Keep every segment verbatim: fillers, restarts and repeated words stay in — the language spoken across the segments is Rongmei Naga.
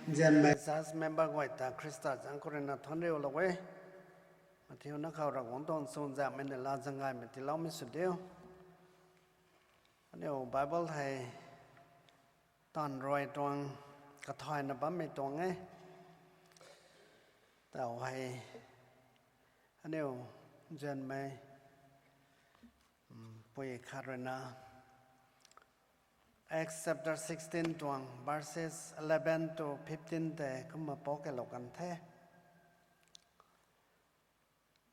Nzianmei church member guay ta Khrista zaeng khou ruina thuanc riulou e. Mathiuna khou Ravguangc tuang chuzaenghmei neihla zaeng gaymei tiiloumei sw diu. Aniu Bible hei taanv rui tuang kathayna bammei tuang e. Tau hei aniu nzianmei pui khat ruina Acts chapter sixteen tuang verses eleven to fifteen tei kumna pou kailou kan the.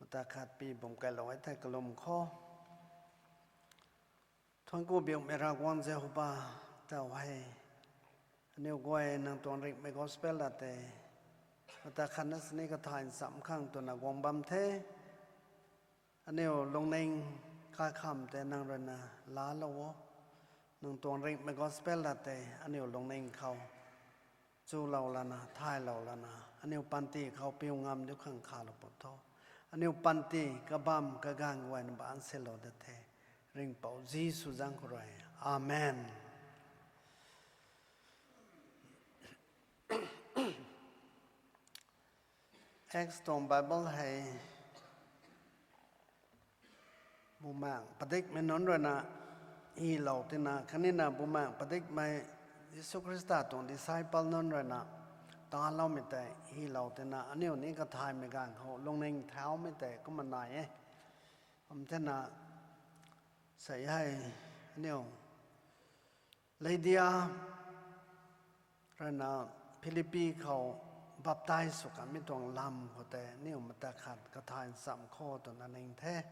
Mata khat pi bum kailou e thei kalum khou. Thuanc ku biumei Ravguangc Jehova, tau hei aniu guay nang tuang ringhmei gospel la tei mata khat na sini kathay nchamc khang twna guang bam the. Aniu lungning kaikham tei nang ruina laalou o. Nang tuang ringhmei gospel la tei aniu lungning khou chulou lana, thaylou lana, aniu panty khou piu ngam diu khang khalou pw tho. Aniu panty kabamv kaganv guayna baan silou dat the. Ringhpouc Jisu zaeng khou rui. Amen. Acts tuang Bible hei Bumaengh padikmei nunc ruina hylou tina, khatnina Bumaengh padikmei Jisu Khrista tuang disciple nunc ruina taloumei tei hylou tina, aniu ni kathaymei ganv khou lungning thaumei tei kumna nai e. Kum thena, sei hei aniu Lydia ruina Philippi khou baptize sw kanmei tuang lam khou tei aniu mata khat kathay nchamc khou twna ning the.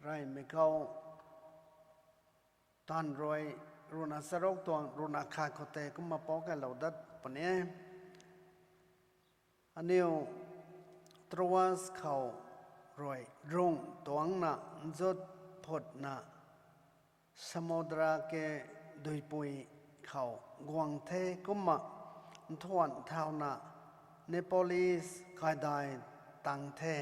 Reymei khou taanv rui ruhna charuk tuang ruhna khat khou tei kumna pou kailou dat puni e. Aniu Troas khou rui rungh tuangcna nzut phutna samudra ke duipui khou guang the, kumna nthuan thauna Neapolis kaidai tang the.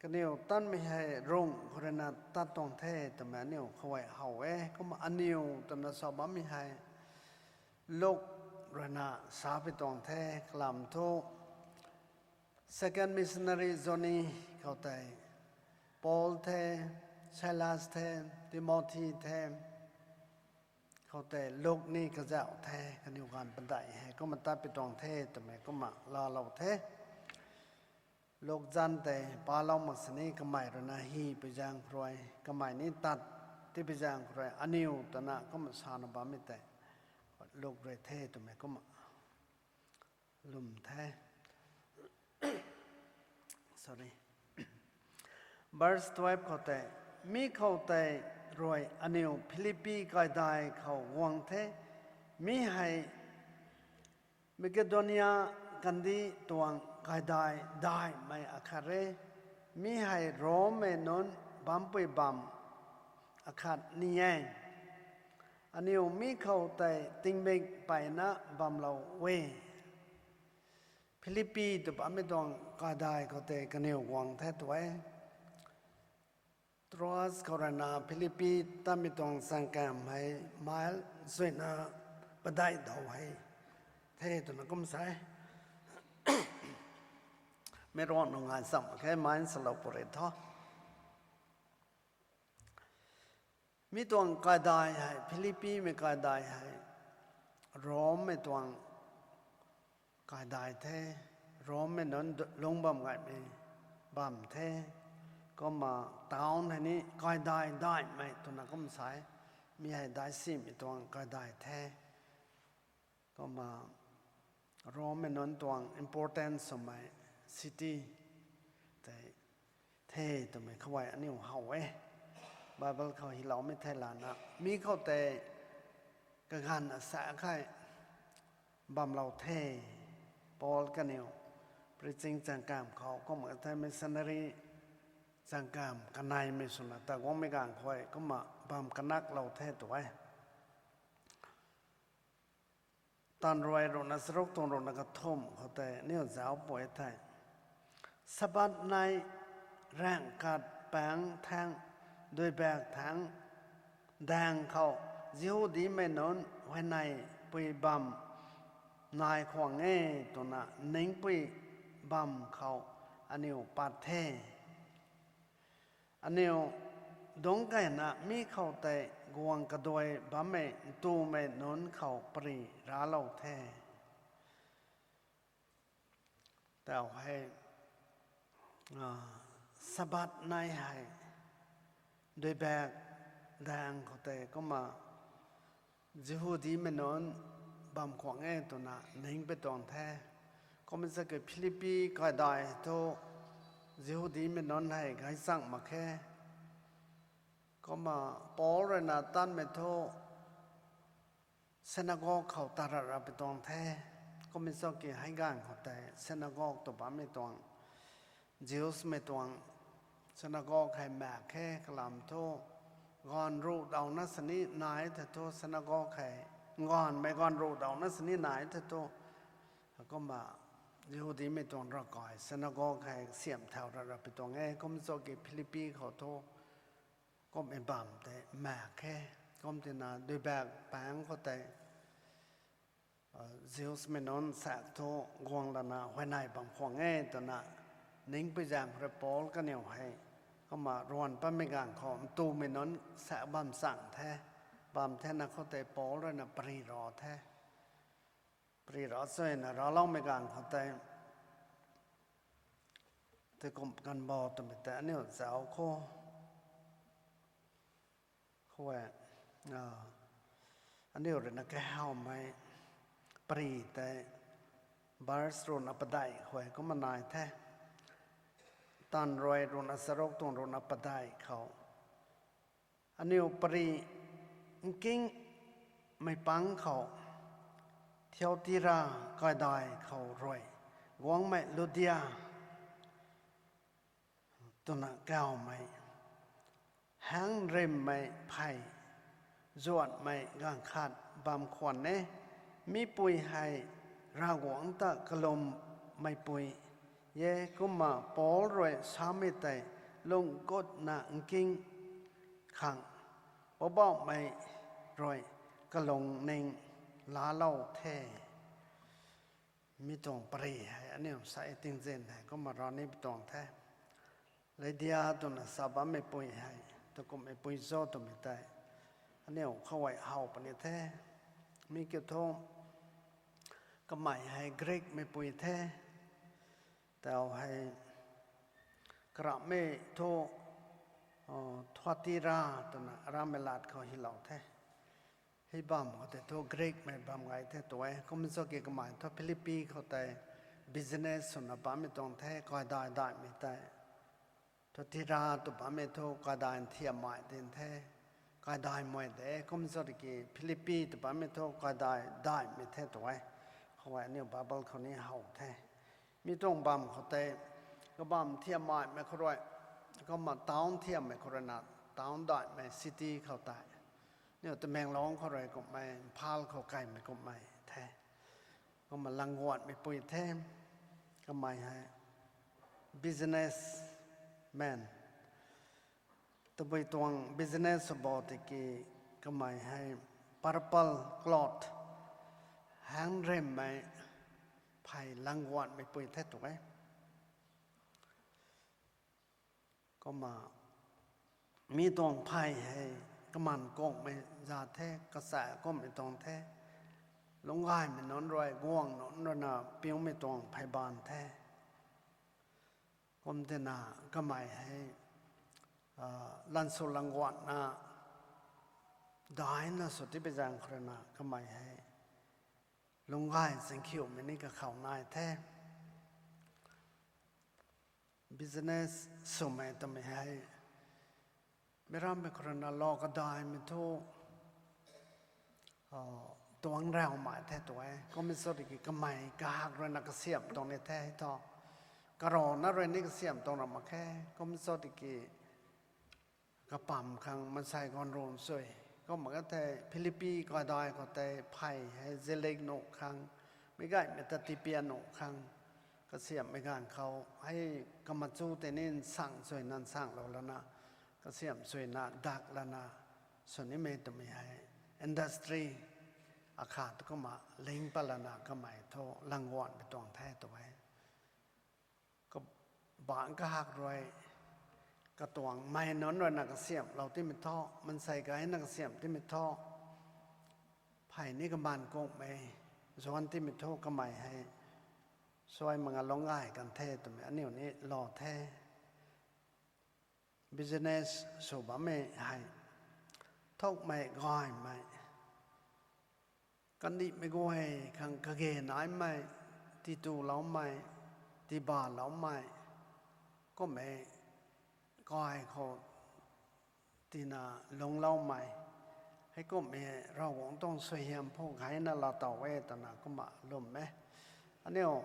Kaniw tanmei hei rungh khou ruina tat tuang the twmei aniu khou how e. Kumna aniu twna sa bammei hei Luk ruina sapui tuang the. Kalam thu Second Missionary Journey khou tei Paul the, Silas the, Timothy the, khoutei Luk ni kazauh the, kaniw ganv padeih hei kumna tatpui tuang the twmei kumna laalou the. Luk zanc tei palou mak sini kamei ruina hypui zaeng khou rui, kamei ni tat tipui zaeng khou rui aniw twna kumna sana bammei tei Luk rui the twmei kumna lwm the. Sorry. Verse twelve khoutei, mi khoutei rui aniw Philippi kaidai khou guang the. Mi hei Makedonia kandih tuang kaidai daihmei akhat e. Mi hei Rommei nunc bampui bamv akhat ni e. Aniw mi khoutei tingmik peyna bamlou e. Philippi tw bammei tuang kaidai khoutei kaniw guang the twe. Troas khou ruina Philippi tatmei tuang chaengkamv hei mile zuina padeih dou hei the twna kum sa e. Meic ruang nunc ngai cham khe, mile salou pw ri tho. Mi tuang kaidai hei, Philippimei kaidai hei, Rommei tuang kaidai the, Rommei nunc lungc bam gaymei bamv the, kumna town hei ni kaidai daihmei twna kum sa e, mi hei daic simei tuang kaidai the. Kumna Rommei nunc tuang important swmei city tei the twmei khou aniu how e. Bible khou hyloumei thei lana mi khou tei kaganv asa khei bamlou the. Paul kaniw preaching chaengkamv khou kumna the, missionary chaengkamv kaneimei swna ta guangmei ganv khou kumna bam kanaklou the tw e. Taanv ruai ruhna charuk tuang ruhna kathumh khoutei aniu zauc pw the. Sabbath nei raengh kat paengc thaengc, duibak thaengc daeng khou Jihudimei nunc huayneypui bamv nai khwang e twna ningpui bam khou aniu pat the. Aniu dungc keyna mi khou tei guang kaduai bammei ntumei nunc khou pari raclou the. Tau hei, Sabbath nai hei, duibak daeng khou tei kumna Jihudimei nunc bam khwang e twna ning pui tuang the. Kumna saki Philippi kaidai thu Jihudimei nunc hei gaychang mak khe. Kumna Paul ruina tanmei thu synagogue khou tarat ra pui tuang the. Kumna saki hei ganv khou tei synagogue tw bammei tuang, Jewsmei tuang synagogue hei mak khe kalam thu, gaanv ruh dawna sini nai the thu synagogue hei, gaanvmei gaanv ruh dawna sini nai the thu, kumna Jihudimei tuang ravkai synagogue hei siam thau ra ra pui tuang e. Kumna saki Philippi khou thu kumhmei bam tei mak khe. Kumtina duibak paengc khou tei Jewsmei nunc sak thu guang lana huayney bam khwang e twna ningpui zaeng khou rui Paul kaniw hei kumna ruan patmei ganv khou ntumei nunc sak bam chang the. Bam thena khou tei Paul ruina pari ra the. Pari ra chuyna racloumei ganv khou tei, tei kum kanbo twmei tei aniu zauc khou khou e, aniu ruina kahawmei pari tei verse ruhna padeih khou e kumna nai the. Taanv rui ruhna charuk tuang ruhna padeih khou, aniu pari nkingmei pang khou Thiatira kaidai khou rui guangmei Ludia twna kawmei haengc rimmei phey zuanhmei ganv khat bam khwan e. Mipui hei Ravguangc ta kalummeipui e. Kumna Paul rui samei tei lung gutna nking khang Poubauhmei rui kalungning laalou the. Mi tuang pari hei aniu sa e tingzin hei kumna rani pui tuang the. Ludia twna sa bammeipui hei, tukumhmeipui cho twmei tei aniu khou e how puni the. Mi kiu thu kamei hei Greekmeipui the. Tau hei karamhmei thu Thuatira twna aramei lat khou hylou the. Hei bam khou tei thu Greekmei bam gay the tu e. Kumna saki kamei thu Philippi khou tei business swna bammei tuang the, kaidai daihmei tei. Thuatira tw bammei thu kaidai nthiammei din the, kaidai mei de. Kumna saki Philippi tw bammei thu kaidai daihmei the tu e. Khou e aniu Bible khou ni how the. Mi tuang bam khou tei kabam thiammeimei khou rui, kumna town thiammei khou ruina town daihmei city khou tei, aniu Tamenglong khou rui kumhmei, Imphal khou kaimei kumhmei the. Kumna langguanmeipui the. Kamei hei businessman. Tabui tuang business sw bo tiki kamei hei purple cloth, haengc rimmei phey langguanmeipui the tu e. Kumna mi tuang phey hei kaman kungmei za the, kacha kumhmei tuang the. Lungcgaymei nunc rui, guang nunc ruina piumei tuang phey baan the. Kumtina kamei hei lansw langguanna daina sw tipui zaeng khou ruina kamei hei lungcgay zingkhiumei ni kakhou nai the. Business swmei twmei hei mi rammei khou ruina lou kadaimei thu tuang raumei the tu e. Kumna sw tiki kamei kahak ruina kasiamh tuang ni the thu, karana rui ni kasiamh tuang ra mak khe. Kumna sw tiki kapam khang maansei gaanv run sui. Kumna ka thei Philippi kaidai khou tei phey hei zilik nuh khang, meic gaymei ta tipian nuh khang, kasiamhmei ganv khou hei kamachu tei ni nsang suina nsanglou lana, kasiamh suina dak lana sw nimei twmei hei industry akhat kumna ling patlana kamei thu langguanhmei tuang the tw e. Kabangc kahak rui, katuang mei nunc ruina kasiamhlou timei thu, mansei gayna kasiamh timei thu, phey ni kamaan kungmei zuanc timei thu kamei hei suai manga lungc gay kan the twmei aniu ni lou the. Business sw bammei hei thukmei gaymei, kandihmei guay khang kage naimei, tituloumei, tibaloumei, kummei kai khou tina lungcloumei, heikumhmei Ravguangc tuang suaihiam phu gayna laatow e twna kumna lwm e. Aniu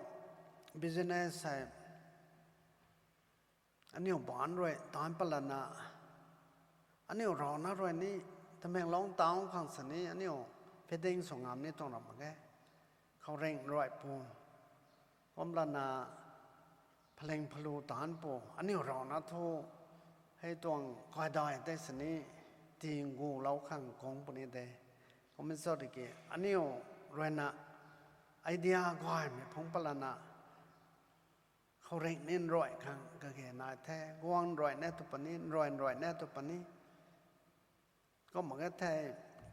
business hei aniu baanc rui taanc patlana, aniu ravna rui ni, Tamenglong town khang sini aniu feeding sw ngam ni tuang ram mak ge. Khouringh ruai pu, kumlana phaling phalu taanc pu, aniu ravna thu hei tuang kaidai tei sini tingulou khang kung puni de. Kumna cho tiki aniu ruina idea gaymei phungc patlana, khouringh ni nruai khang kage nai the, guang nruai ne tw puni, nruai nruai ne tw puni, kumna ge the,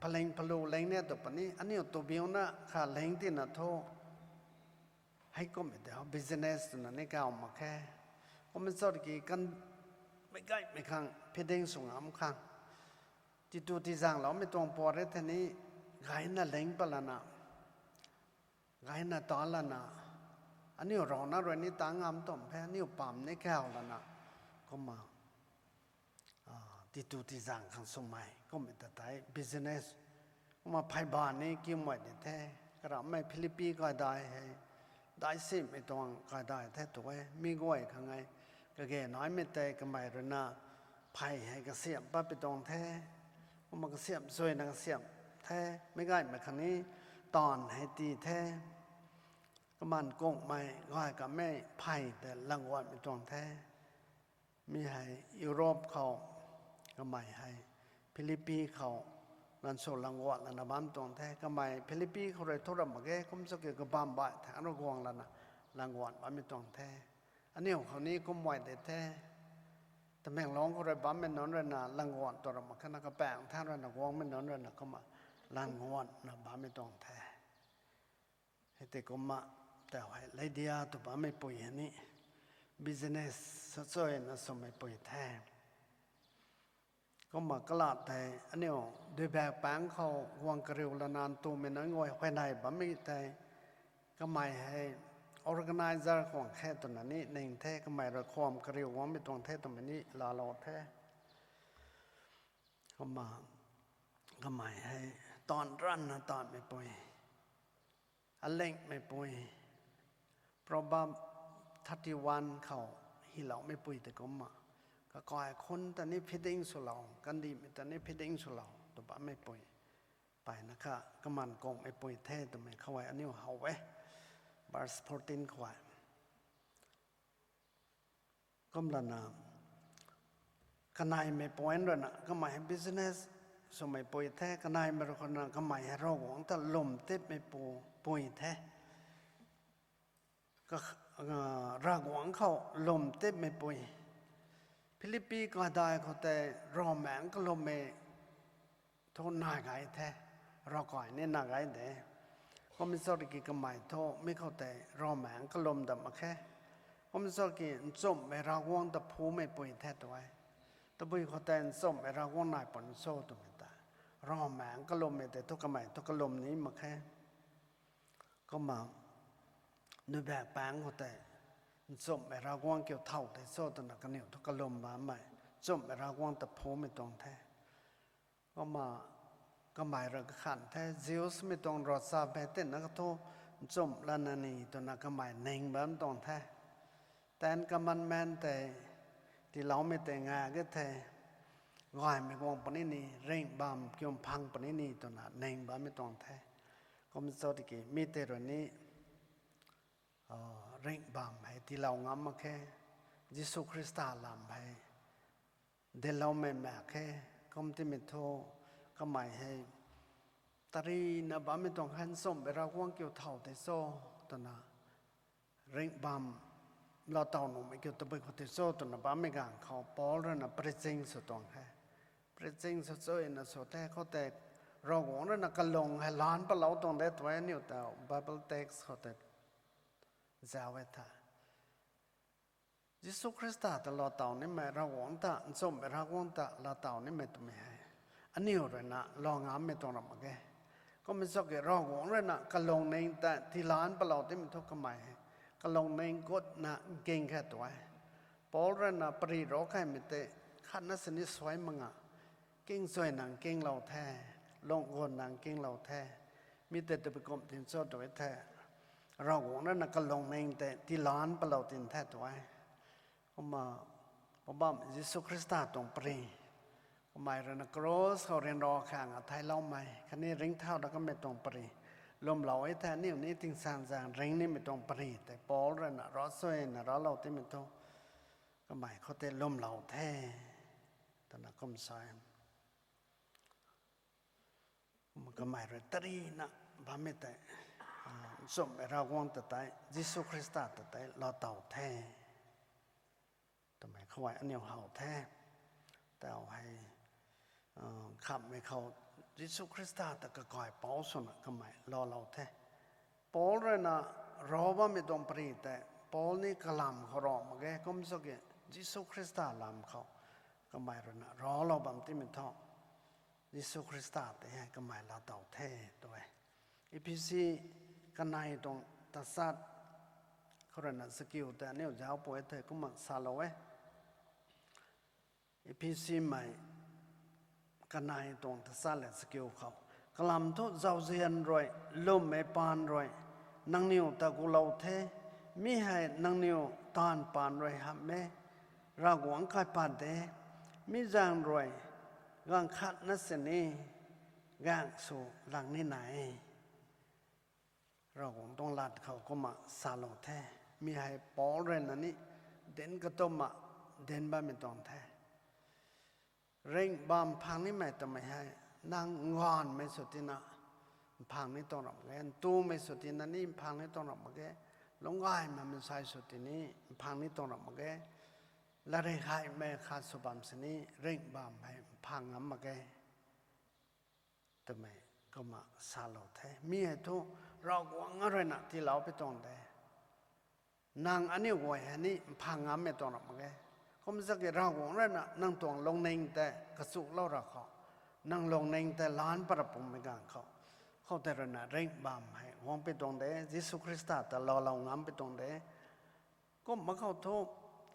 phaling phalu ling ne tw puni, aniu tubiuna kha ling tina thu, heikumhmei tei business twna ni kaw mak khe. Kumna cho tiki kan, meic gaymei khang feeding sw ngam khang, titu tizangloumei tuang puat re the ni, gayna ling patlana, gayna taanc lana, aniu ravna rui ni taanc ngam tuang the, aniu pam ni kaw lana, kumna titu tizang khang swmei kummei ta tei business, kumna pheyban ni kimei di the. Karamhmei Philippi kaidai hei daic simei tuang kaidai the tw e. Mi guay khang e, kage naimei tei kamei ruina phey hei kasiamh patpui tuang the, kumna kasiamh zuina kasiamh the, meic gaymei khang ni taanv hei tii the, kamaan kungmei gay kamei phey tei langguanhmei tuang the. Mi hei Europe khou, kamei hei Philippi khou, gansw langguanh lana bam tuang the. Kamei Philippi khou rui thu ram mak ge, kum cho ki kabam baih thangc rui guang lana langguanh bammei tuang the. Aniu khou ni kum guay de the. Tamenglong khou rui bammei nunc ruina langguanh tw ram mak khana kapaeng thangc ruina guangmei nunc ruina kumna langguanhna bammei tuang the. Hei tei kumna, tau hei Lydia tw bammeipui hei ni business sachuina swmeipui the. Kumna kalat tei aniu duibak pangc khou guang kariu lana ntumei nunc guay huayney bammei tei, kamei hei organizer khwang khe twna ni ning the, kamei rui khwam kariu guangmei tuang the twmei ni laalou the. Kumna kamei hei taanv ranna taanvmeipui, alingmeipui, Proverb thirty one khou hyloumei pui tei kumna, kakai khun ta ni feeding swlou, kandihmei ta ni feeding swlou tw bammei pui, mpeyna kha kamaan kungmeipui the twmei khou hei aniu how e, verse fourteen khou hei. Kumlana, kaneimei point ruina kamei hei business swmeipui the, kaneimei rui khou na kamei hei Ravguangc ta lwm tipmei pu, pui the. Ka, Ravguangc khou lwm tipmeipui. Philippi kaidai khou tei ravmaengc kalummei thu nai gay the, ravkai ni nai gay de. Kum cho ki kamei thu mi khou tei ravmaengc kalum dam mak khe. Kum cho ki nchumhmei Ravguangc ta phumeipui the tw e. Tabui khou tei nchumhmei Ravguangc nai puni cho twmei ta, ravmaengc kalummei tei thu kamei thu kalum ni mak khe. Kumna, nuibak pangc khou tei, nchumhmei Ravguangc kiu thow tei cho twna kaniw thu kalum bammei, nchumhmei Ravguangc ta phumei tuang the. Kumna, kamei rui kakhan the, Jewsmei tuang ravchapmei tina kathu nchumh lana ni twna kamei ning bam tuang the. Ten Commandment tei tiiloumei tei nga ge the, gaymei guang puni ni, ringh bamv kiu phang puni ni twna ning bammei tuang the. Kum cho tiki mi tei rui ni, ringh bamv hei tiilou ngam mak khe, Jisu Khrista lam hei dincloumei mak khe, kum timei thu kamei hei tarina bammei tuang khan nchumhmei Ravguangc kiu thau tei cho twna, ringh bam lou taw nuhmei kiu tabui khou tei cho twna bammei ganv khou Paul rui na preaching sw tuang he. Preaching sw chuyna sw the khoutei, Ravguangc rui na kalung hei laanc palou tuang de tw e. Aniu ta Bible text khou tei zauc e the. Jisu Khrista ta lou taw nimei, Ravguangc ta, nchumhmei Ravguangc ta lou taw nimei twmei hei aniu rui na lou ngammei tuang ram mak ge. Kummei cho ki Ravguangc rui na kalungning ta tiilaanc palou timei thu kamei hei kalungning gutna nking khe tw e. Paul rui na pary ro kaimei tei khatna sini suai mak nga, nking chuy nang nkinglou the, lung gun nang nkinglou the. Mi tei tabui kum tin cho tw e the, Ravguangc rui na kalungning tei tiilaanc palou tin the tw e. Kumna, Poubauhmei Jisu Khrista tuang pary, kamei rui na cross khou ryanra khang a theiloumei khatni ringcthau dat kamei tuang pary, lwmlou e the. Aniu ni tingsaengzaeng ringc nimei tuang pary tei Paul rui na ravsuaina raclou timei thu kamei khou tei lwmlou the twna kum sa e. Kamei rui tarina bammei tei, nchumhmei Ravguangc ta tei, Jisu Khrista ta tei lou taw the twmei khou aniu how the. Tau hei, khamhmei khou Jisu Khrista ta kakaipouc swna kamei loulou the. Paul rui na rav bammei tuang pary tei Paul ni kalam khou rav mak ge, kum cho ki Jisu Khrista lam khou kamei rui na ravlou bam timei thu Jisu Khrista tei hei kamei laa tow the tw e. Ephesi kanei tuang tachat khou rui na chakiu tei aniu zauc pw e thei kumna salou e. Ephesimei kanei tuang tachat le chakiu khou, kalam thu zauzian rui, lwmmei paan rui nangniw ta gulou the. Mi hei nangniw taanv paan rui hamh e, Ravguangc kaipat de. Mi zaeng rui gaanv khatna sini gaeng sw lang ni nai e. Ravguangc tuang lat khou kumna salou the. Mi hei Paul rui na ni dinc katumna dinc bammei tuang the. Ringh bam phang nimei twmei hei, nang nganvmei sw tina mphang ni tuang ram mak ge, ntumei sw tina ni mphang ni tuang ram mak ge, lungc gaymei mansei sw tini mphang ni tuang ram mak ge, latrik heimei khat sw bam sini ringh bam hei mphang ngam mak ge twmei kumna salou the. Mi hei thu Ravguangc rui na tiilou pi tuang de. Nang aniu guay hei ni mphang ngammei tuang ram mak ge. Kum zak ki Ravguangc rui na nang tuang lungning tei kachuklou ra khou, nang lungning tei laanc pat ra pumei ganv khou, khoutei rui na ringh bam hei guang pi tuang de, Jisu Khrista ta loulou ngam pi tuang de. Kumna khou thu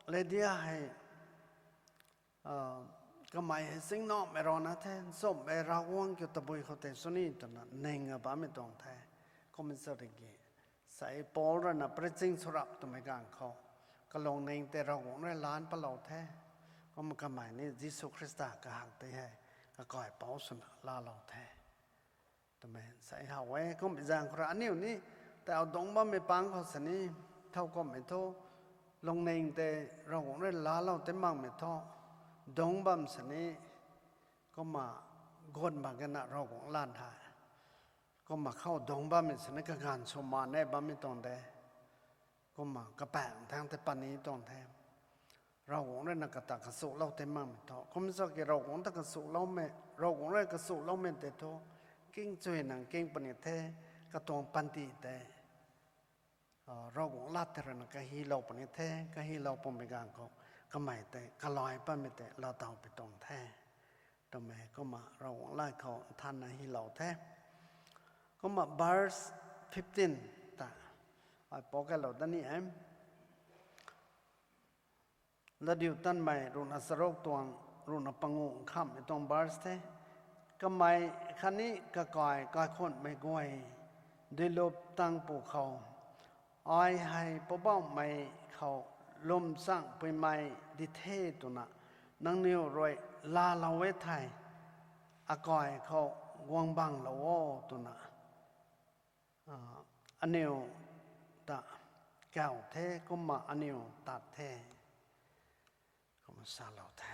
Lydia hei kamei hei singnamei rana the, nchumhmei Ravguangc kiu tabui khou tei sw ni twna ning a bammei tuang the. Kumna sa tiki, sei Paul rui na preaching sw rap twmei ganv khou, kalungning tei Ravguangc rui laanc patlou the. Kumna kamei ni Jisu Khrista kahak tei hei kakaipouc swna laalou the twmei sei how e. Kumna zaeng khou rui aniu ni tau dungc bammei pang khou sini, thow kumhmei thu, lungning tei Ravguangc rui laalou tei makmei thu, dungc bam sini, kumna gun mak ge na Ravguangc lat hei. Kumna khou dungc bammei sini kaganv sw maan e bammei tuang de. Kumna kapaeng thangc tei pani tuang the. Ravguangc rui na kata kachuklou tei makmei thu, kum zak ki Ravguangc ta kachuloumei, Ravguangc rui kachuloumei tei thu, nking chuy nang nking puni the, katuang panty tei Ravguangc lat tei rui na kahilou puni the, kahilou pumei ganv khou, kamei tei kalai patmei tei laa tow pi tuang the twmei kumna Ravguangc lat khou nthanna hylou the. Kumna verse fifteen ta ai pou kailou dat ni e. Latdiutatmei ruhna charuk tuang, ruhna panguh nkhamhmei tuang verse the. Kamei khatni kakai kaikhunhmei guay, duilup tang pwkhou, ai hei Poubauhmei khou lwm changpuimei di the twna nangniw rui laalou e thei, akai khou guang banglou o twna aniu ta kauc the, kumna aniu tat the, kumna salou the.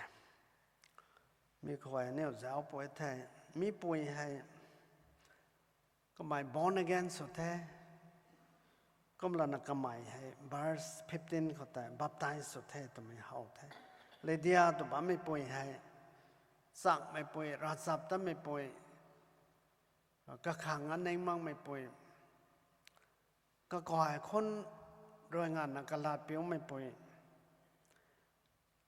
Mi khou aniu zauc pw the. Mipui hei Kamei born again sw the. Kumlana kamei hei verse fifteen khou tei baptize sw the twmei how the. Lydia tw bammeipui hei, chakmeipui, ravchaptatmeipui, kakhang a ning makmeipui, kakai khun rui nganvna kalat piumeipui,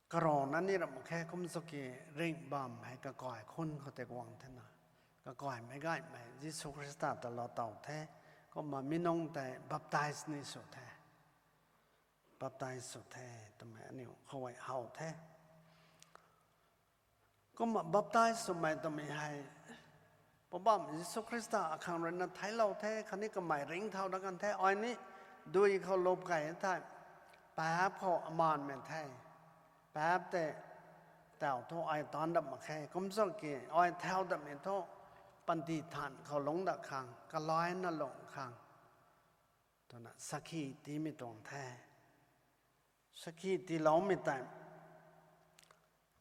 karana ni ram mak khe, kum saki ringh bam hei kakai khun khou tei guang thena, kakaimei gaymei Jisu Khrista ta lou tow the. Kumna mi nunc tei baptize ni sw the, baptize sw the twmei aniu khou how the. Kumna baptize swmei twmei hei, Poubauhmei Jisu Khrista akhang ruina theiclou the, khatni kamei ringcthau dat kan the. Ai ni dui khou lup key thei, paap khou amaanmei the. Paap tei taw thu ai taanc dat mak khe, kum saki ai thau datmei thu panty than khou lungc dat khang, kalaina lungh khang twna sakhi tiimei tuang the. Sakhi tiiloumei tei,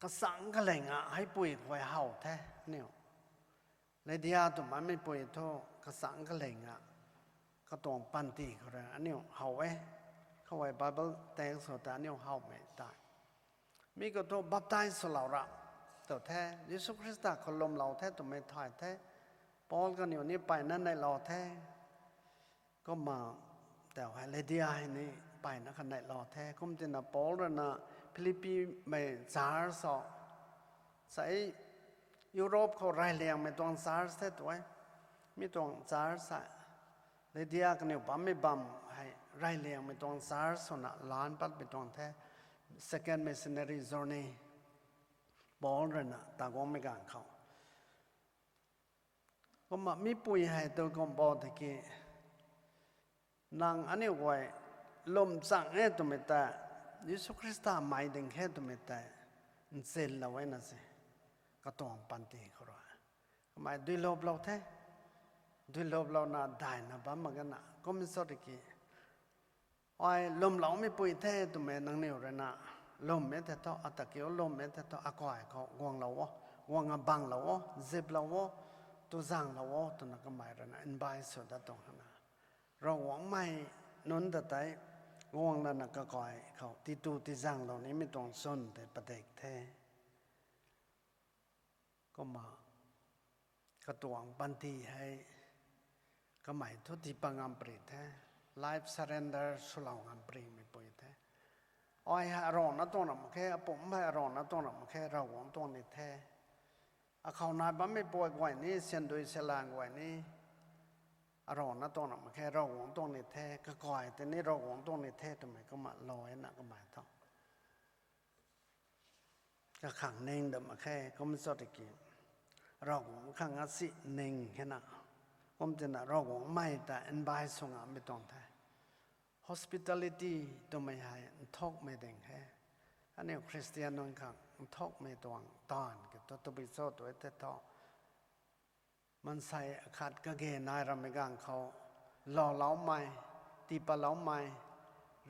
kachangc kaling a heipui khou how the aniu. Lydia tw bammeipui thu kachangc kaling a katuang panty khou rui aniu how e. Khou Bible text khou ta aniu howmei tei, mi khou thu baptize swlou ra tw the, Jisu Khrista khou lwmlou the twmei thay the. Paul kaniw ni mpeyna neihlou the. Kumna taw hei Lydia hei ni mpeyna kha neihlou the. Kumtina Paul ruina Philippimei church o, sai Europe khou reyliangmei tuang church the tu e. Mi tuang church hei, Lydia kaniw bammei bam hei reyliangmei tuang church swna laanc patmei tuang the. Second missionary journey, Paul ruina taguangmei ganv khou. Kumna mipui hei tu kum bo tiki, nang aniu guay lwm chang e twmei tei, Jisu Khrista mei ding khe twmei tei nchinlou e na se, katuang panty khou rui. Kamei duiluplou the, duiluplouna daihna bam mak gana, kum sw tiki, ai lwmloumei pui the twmei nangniw ruina lwm e the thu, ata kiu lwm e the thu, akai khou guanglou o, guang a banglou o, ziplou o, tuzanglou o twna kamei ruina invite sw dat tuang hana, Ravguangc mei nunc ta tei guang lana kakai khou titu tizanglou nimei tuang chwn tei padik the. Kumna katuang panty hei kamei thu tiipat ngam pary the, life surrender swlou ngam parymei pui the. Ai hei arana tuang ram mak khe, apumc hei arana tuang ram mak khe, Ravguangc tuang ni the. Akhou nai bammei pui guay ni, syandui sylan guay ni, arana tuang ram mak khe, Ravguangc tuang ni the, kakai tei ni Ravguangc tuang ni the twmei kumna lou e na kamei thu. Kakhang ning dat mak khe, kum sw tiki, Ravguangc khang asi ning hena, kum tina Ravguangc mei ta invite sw ngammei tuang the. Hospitality twmei hei nthukmei ding he. Aniu Christian nunc khang nthukmei tuang taanv ki thu tabui cho tu e the thu, maansei akhat kage nai rammei ganv khou, louloumei, tiipatloumei,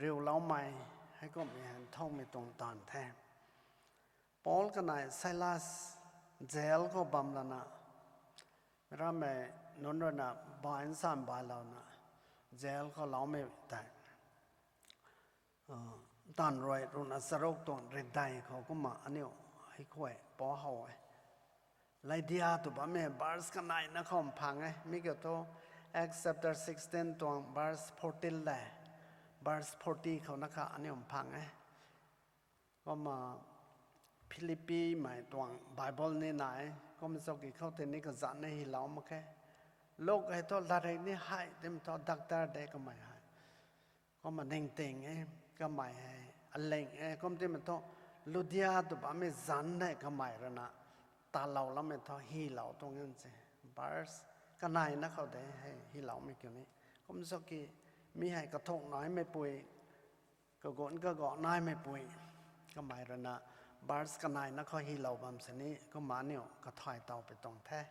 riuloumei, heikumhmei hei nthukmei tuang taanv the. Paul kanei Silas jail khou bam lana, meic rammei nunc ruina bai nsan bailouna, jail khou loumei tei, taanv rui ruhna charuk tuang ridei khou kumna aniu hei khuay pou how e. Lydia tw bammei verse kaneina khou mphang e, mi kiu thu Acts chapter sixteen tuang verse fourteen le verse forty khou na kha aniu mphang e. Kumna Philippimei tuang Bible ni nai, kum cho ki khou tei ni kazanc ni hylou mak khe. Luk hei thu latrik ni hei tim thu doctor de kamei hei. Kumna ningting e, kamei hei aling e, kum timei thu Ludia tw bammei zanc hei kamei ruina talou lammei thu hylou tuang e se. Verse kaneina khou de hei hyloumei kiu ni. Kum cho ki mi hei kathuk naimeipui, kagunc kaga naimeipui, kamei ruina verse kaneina khou hylou bam sini kumna aniu kathay tow pui tuang the.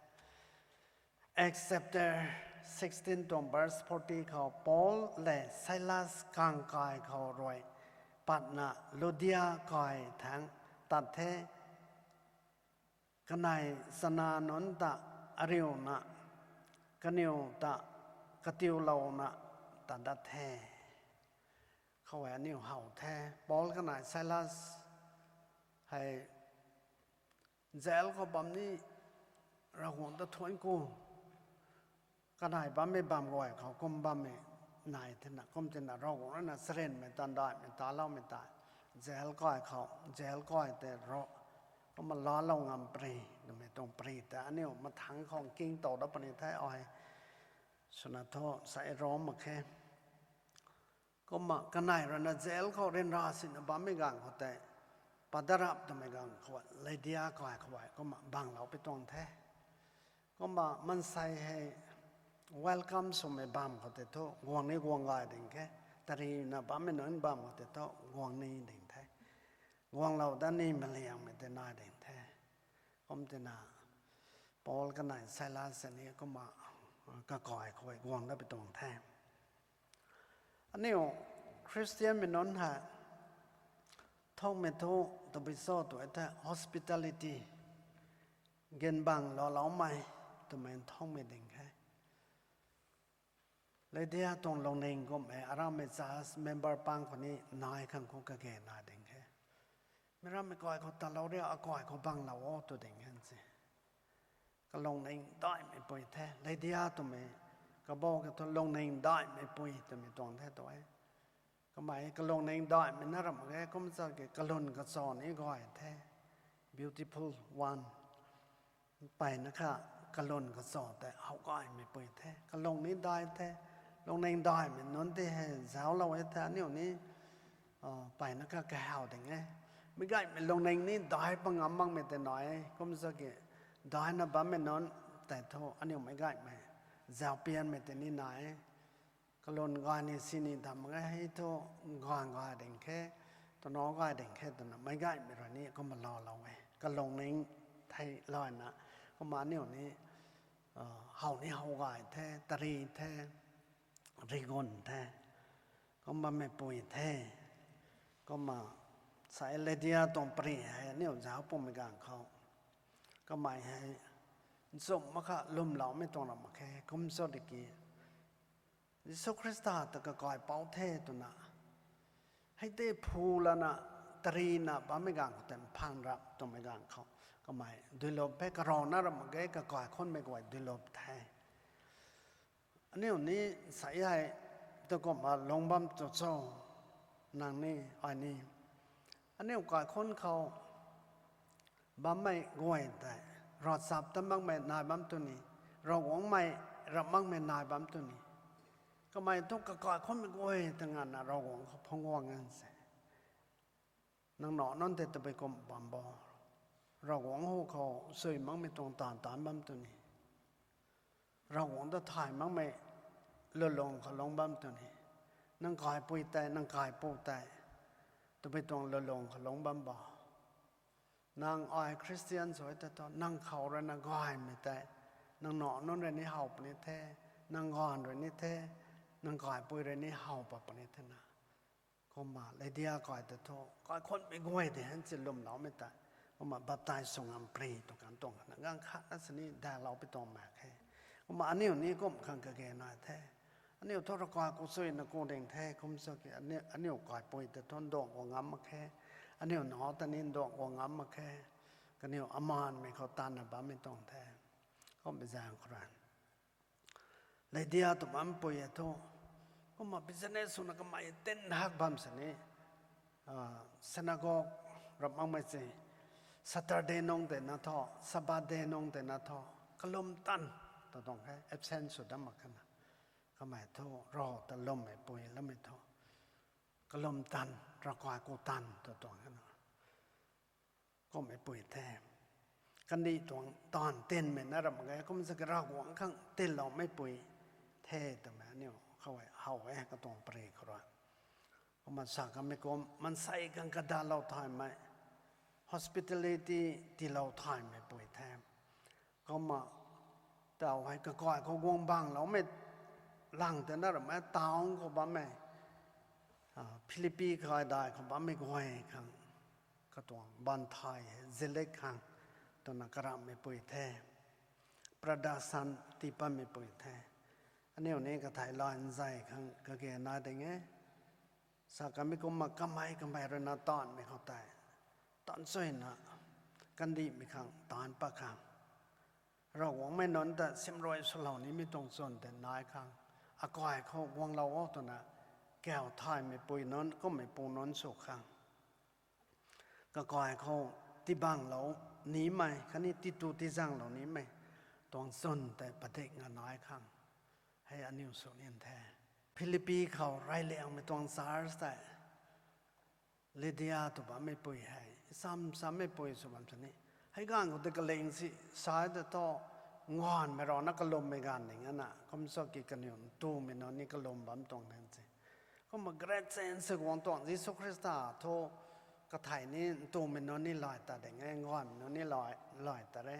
Acts chapter sixteen tuang verse forty khou Paul le Silas kangkai khou rui patna Ludia kai thangc tat the. Kanei chana nunc ta ariuna kaniw ta katiulouna ta dat the. Khou hei aniu how the. Paul kanei Silas hei jail khou bam ni Ravguangc ta thuanc ku. Kanei bammei bam guay khou kum bammei nai thena, kum tina Ravguangc ruina charynmei tandaihmei taloumei tei jail kai khou, jail kai tei ro, kumna laalou ngam pary twmei tuang pary tei aniu mathangc khou king tow dat puni the ai. Swna thu sa e rom mak khe. Kumna kanei ruina jail khou ryanra sina bammei ganv khou tei, padarap twmei ganv khou Lydia kai khou e kumna banglou pi tuang the. Kumna maansei hei welcome swmei bam khou tei thu guang ni guang gay ding khe. Tarina bammei nunc bam khou tei thu guang ni ding the. Guanglou dat ni maliangmei tei nai ding the. Kum tina Paul kanei Silas ni kumna kakai khou guang dat pi tuang the. Aniu Khristianmei nunc hei thukmei thu tabui cho tw e the hospitality, ginbang loumei twmei thukmei ding khe. Lydia tuang lungning kumhmei aramei church member pang khou ni nai khang khou kage nai ding khe. Meic rammei kai khou talou ria, akai khou banglou o tw ding khe se. Kalungning daihmei pui the. Lydia twmei kabau ke thu lungning daihmei pui twmei tuang the tw e. Kamei kalungning daihmei na ram mak ge, kum cha ki kalun kacha ni gay the. Beautiful one. Mpeyna kha kalun kacha tei how gaymei pui the. Kalung ni dai the. Lungning daihmei nunc tei hei zauclou e the. Aniu ni mpeyna kha kahaw ding e. Meic gaymei lungning ni dai pa ngam makmei tei nai e. Kum cha ki daina bammei nunc tei thu aniu meic gaymei zaupianmei tei ni nai e. Kalun gay ni sini dam e, hei thu gay gay ding khe, twna gay ding khe twna meic gaymei rui ni kumna laalou e. Kalungning thei layna kumna aniu ni how ni how gay the, tari the, rigun the, kum bammei pui the. Kumna sa e Lydia tuang pary hei aniu zauc pumei ganv khou kamei hei nchumh mak kha lwmloumei tuang ram mak khe. Kum cho tiki Jisu Khrista ta kakaipouc the twna hei tei phu lana tarina bammei ganv khou tei mphang rap twmei ganv khou kamei duilup e, karana ram mak ge, kakaikhunmei guay duilup the. Aniu ni sa e hei tu kumna lung bam tu cho, nang ni, ai ni. Aniu kaikhun khou bammei guay tei ravchap ta makmei nai bam tu ni, Ravguangcmei rap makmei nai bam tu ni. Kamei thu kakaikhunmei guay ta nganvna Ravguangc khou phungc guang e se. Nang nac nunc tei tabui kum bam bo. Ravguangc hu khou sui makmei tuang taanv taanc bam tu ni. Ravguangc ta thay makmei lwnlung khou lungc bam tu ni. Nang kaipui tei, nang kaipu tei tabui tuang lwnlung khou lungc bam bo. Nang ai Khristian sw e tei thu, nang khou ruina gaymei tei nang nac nunc rui ni how puni the, nang gaanv rui ni the, nang kaipui rui ni how pat puni thena. Kumna Lydia kai tei thu kaikhunmei guay de hen si lwmloumei tei kumna baptize sw ngam pary tw kan tuang khana ganv khatna sini dailou pi tuang mak khe. Kumna aniu ni kum khang kage nai the. Aniu thu ravkai khou suina ku ding the, kum cho ki aniu kaipui tei thu nduang guang ngam mak khe. Aniu nac ta ni nduang guang ngam mak khe. Kaniw amaanmei khou tanna bammei tuang the. Kummei zaeng khou rui Lydia tw bampui e thu, kumna business swna kamei tin hak bam sini, synagogue rap makmei se, Saturday nung tei na thu, Sabbath day nung tei na thu, kalum tan ta tuang khe, absent sw dat mak khana. Kamei thu Rav ta lwmmei pui lamei thu, kalum tan, ravkai ku tan ta tuang khana. Kummei pui the. Kandih tuang taanv tinmei na ram mak ge, kum cha ki Ravguangc khang tinloumei pui the twmei aniu khou e how e katuang pary khou rui. Kumna sa kamei kum maansei khang kadalou thaymei, hospitality tiilou thaymei pui the. Kumna taw hei kakai khou guang bangloumei lang tei na ram e, town khou bammei, Philippi kaidai khou bammei guay khang katuang banthay hei zilik khang twna karamhmei pui the. Production tii patmeipui the. Aniu ni kathei lay nzay khang kage nai ding e. Sa kamei kumna kamei kamei rui na taanvmei khou tei, taanv chuyna kandihmei khang taanc pat khang, Ravguangc mei nunc ta simrui swlou nimei tuang chwn tei nai khang, akai khou guanglou o twna, kau thaymeipui nunc kummeipu nunc sw khang, kakai khou tibanglou nimei khatni titu tizanglou nimei tuang chwn tei padik nga nai khang, hei aniu sw nin the. Philippi khou reyliangmei tuang church tei Lydia tw bammeipu hei, sam sammeipui sw bam sini. Hei ganv khou tei kaling si sai ta thu, nganvmei rana kalummei ganv ning ana, kum saki kaniw ntumei nunc ni kalum bam tuang the si. Kumna great change se guang tuang Jisu Khrista thu, kathei ni ntumei nunc ni lay ta ding e, nganvmei nunc ni lay, lay ta re.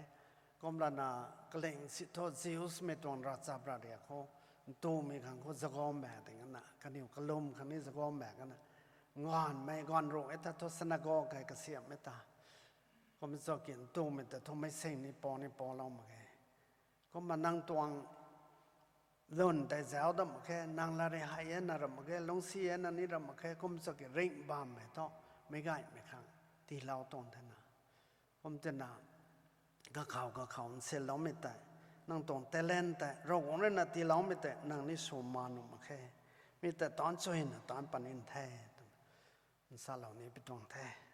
Kumlana kaling si thu Jews mei tuang ravchap ravriak khou, ntumei khang khou zagam mak ding ana, kaniw kalum khang ni zagam mak ana, nganvmei ganv ruh e ta thu synagogue kai kasiamhmei ta. Kum saki ntumei ta thu meic sing ni pou ni poulou mak ge. Kumna nang tuang lwn tei zauc dam mak khe, nang lari hei e na ram mak khe, lungcsi e na ni ram mak khe, kum saki ringh bammei thu, meic gaymei khang tiilou tuang thena. Kum tina, kakhou kakhou nsinloumei tei, nang tuang talent tei Ravguangc rui na tiiloumei tei nang ni sw ma nuh mak khe. Mi tei taanc chuyna taanc pat nin the, twna nsalou ni pi tuang the.